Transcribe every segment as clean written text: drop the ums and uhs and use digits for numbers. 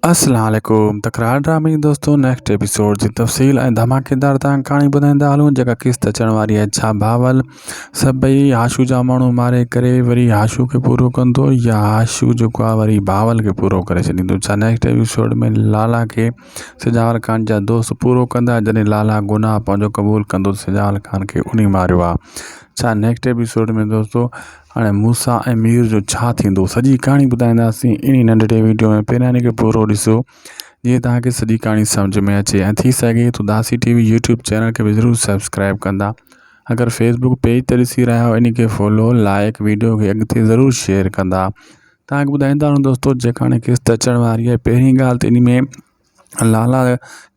السلام عليڪم تڪرار ڊرامي جي دوستو نيڪسٽ ايپيسوڊ جي تفصيل ۽ ڌماڪيدار تان ڪھاڻي ٻڌائيندا ھلون جيڪا قسط اچڻ واري آھي ڇا بھاول سڀئي ھاشو جا ماڻھو ماري ڪري وري ھاشو کي پورو ڪندو يا ھاشو جيڪو آ وري بھاول کي پورو ڪري ڇڏيندو ڇا نيڪسٽ ايپيسوڊ ۾ لالا کي سجاول خان جا دوست پورو ڪندا جڏھن لالا گناھ پنھنجو قبول ڪندو سجاول خان کي انھي ماريو آ ڇا نيڪسٽ ايپيسوڊ ۾ دوستو هاڻي موسيٰ ۽ مير جو ڇا ٿيندو سڄي ڪهاڻي ٻڌائينداسين انهي ننڍڙي ويڊيو ۾ پهريان ان کي پورو ڏسو جيئن توهان کي سڄي ڪهاڻي سمجھ ۾ اچي ۽ ٿي سگهي ته Dasi T V YouTube channel کي به ضرور سبسڪرائب ڪندا اگر فيس بڪ پيج تي ڏسي رهيا آهيو ان کي فالو لائڪ ويڊيو کي اڳتي ضرور شيئر ڪندا توهان کي ٻڌائيندا هلون دوستو جيڪا هاڻي قسط اچڻ واري آهي پهرين ڳالهه ته ان ۾ لالا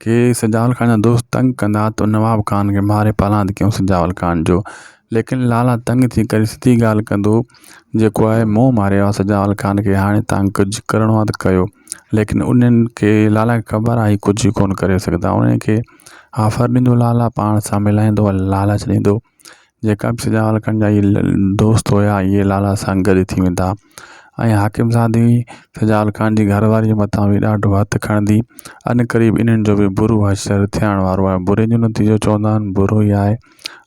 کي سجاول خان جا دوست تنگ ڪندا ته نواب خان کي ماري پلاند ڪيون سجاول خان جو ليڪن لالا تنگ ٿي ڪري سڌي ڳالهه ڪندو جيڪو آهي مون ماريو آهي سجاول خان کي هاڻي تان ڪجهه ڪرڻو آهي ته ڪيو ليڪن انهن کي لالا کي خبر آهي ڪجهه ڪونه ڪري سگهندا انهن کي آفر ڏيندو لالا پاڻ سان ملائيندو لالچ ڏيندو جيڪا به سجاول خان جا اهي دوست هيا اهي لالا سان گڏ ٿي ويندا ۽ حاڪم زادي سجاول خان جي گهر واري جي مٿان به ڏاڍو هٿ کڻندي ان قريب انهن جو به برو حشر ٿيڻ وارو آهي بري جو نتيجو چوندا آهن برو ئي آهي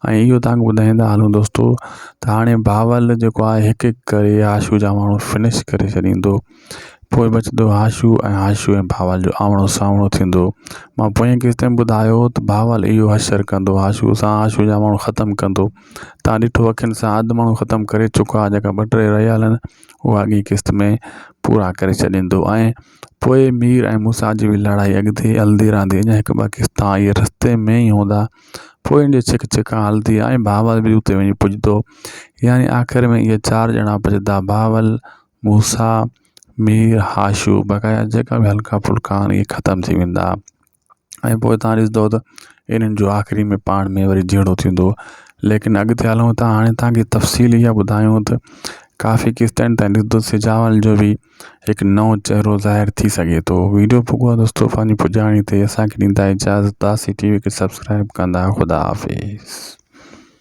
۽ اهو توهان کي ٻڌائيندا هلون دوستو ته هاڻي بهاول جيڪو آهي هڪ هڪ ڪري آشو جا ماڻهو فنش ڪري ڇڏيندو پوء بچندو هاشو ۽ هاشو ۽ بهاول جو آمڻو سامڻو ٿيندو. مان پوئين قسط ۾ ٻڌايو هو ته بهاول اهو حشر ڪندو هاشو سان هاشو جا ماڻهو ختم ڪندو. تان ڏٺو اکين سان اڌ ماڻهو ختم ڪري چڪا جيڪا ٻه ٽي رهيل آهن اها اڳين قسط ۾ پورا ڪري ڇڏيندو ۽ پوء مير ۽ موسيٰ جي به لڙائي اڳتي هلندي رهندي اڃا هڪ ٻه قسطا اهي رستي ۾ ئي هوندا پوء ان جي ڇڪ ڇڪان هلندي ۽ بهاول به اتي وڃي پڄندو يعني آخر ۾ اهي چار ڄڻا بچندا بهاول موسيٰ، مير، هاشو بقايا جيڪا به هلڪا ڦلڪا آهن اهي ختم ٿي ويندا ۽ پوء تان ڏسندو ته انهن جو آخري ۾ پاڻ ۾ وري جهيڙو ٿيندو ليڪن اڳتي هلون ٿا هاڻي تان کي تفصيل اها ٻڌايون ته ڪافي قسطن تائين ڏسندو سجاول جو به هڪ نئون چهرو ظاهر ٿي سگهي ٿو ويڊيو پڳو آهي دوستو پنهنجي پڄاڻي تي اسان کي ڏيندا اجازت داسي ٽي وي کي سبسڪرائب ڪندا خدا حافظ.